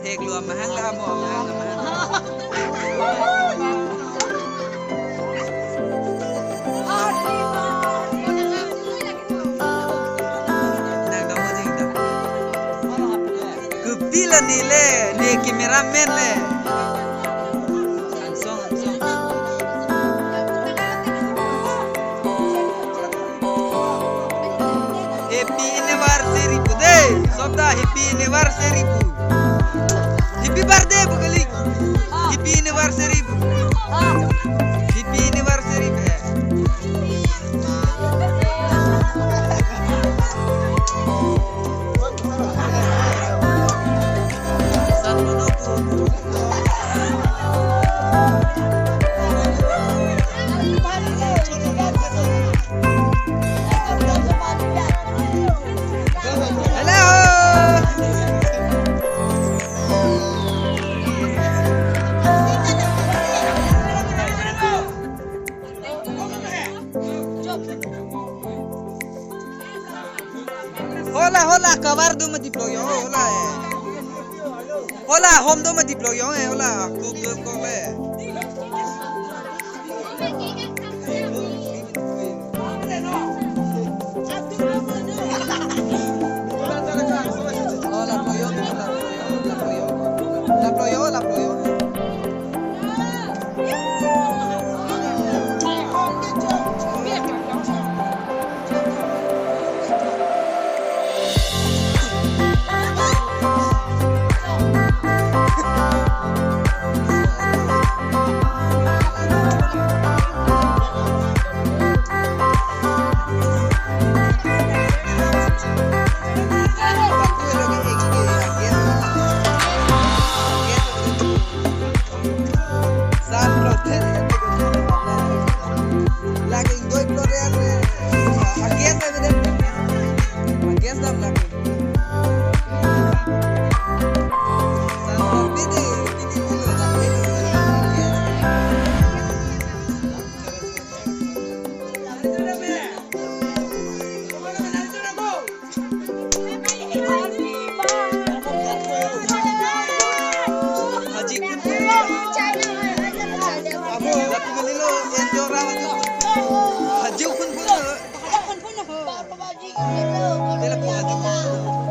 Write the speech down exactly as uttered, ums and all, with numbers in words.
Thek lo amahang la mo, amahang, amahang. Nang dong mo jing dong. Kopi la ne le, ne cameraman le. Angsong, angsong. Happy anniversary pu de. Sobta happy anniversary pu. Happy birthday pu kali. Happy anniversary pu. Happy anniversary pu. Hola, hola, kabar do mati ployo, hola, eh. Hola, hom do mati ployo, eh, hola, kuk do kok le. Oh, la ployo, la ployo, la ployo, la ployo, la ployo. Haji kun kun. Abo, lapu kali lo, enjoy ra haji kun. Haji kun kun. Tela ko haji kun.